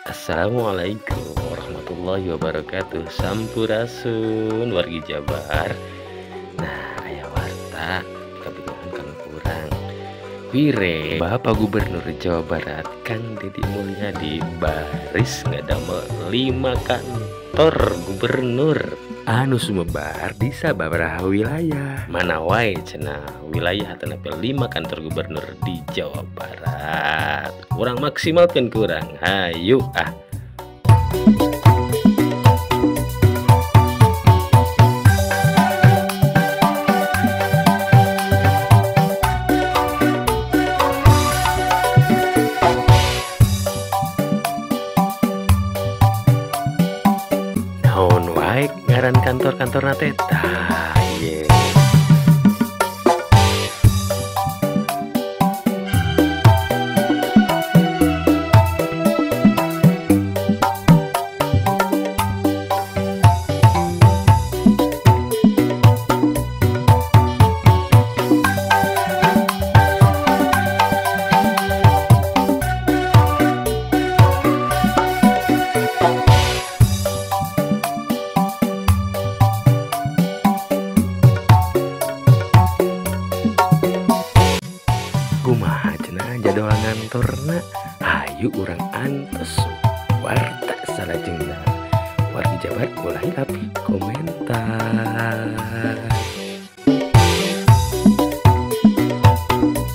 Assalamualaikum warahmatullahi wabarakatuh. Sampurasun wargi Jabar. Nah, aya warta kabingungan kang kurang. Wire Bapak Gubernur Jawa Barat Kang Dedi Mulyadi baris ngadamel 5 kantor gubernur anu sumebar di sababaraha wilayah. Mana wae cenah wilayah atanapi 5 kantor gubernur di Jawa Barat. Kurang maksimalkan kurang. Hayu ah. Naon wae ngaran kantor-kantorna teh tah ieu. Kumaha cenah jadwal ngantorna? Hayu urang antos warta salajengna. Wargi Jabar ulah hilap komentar.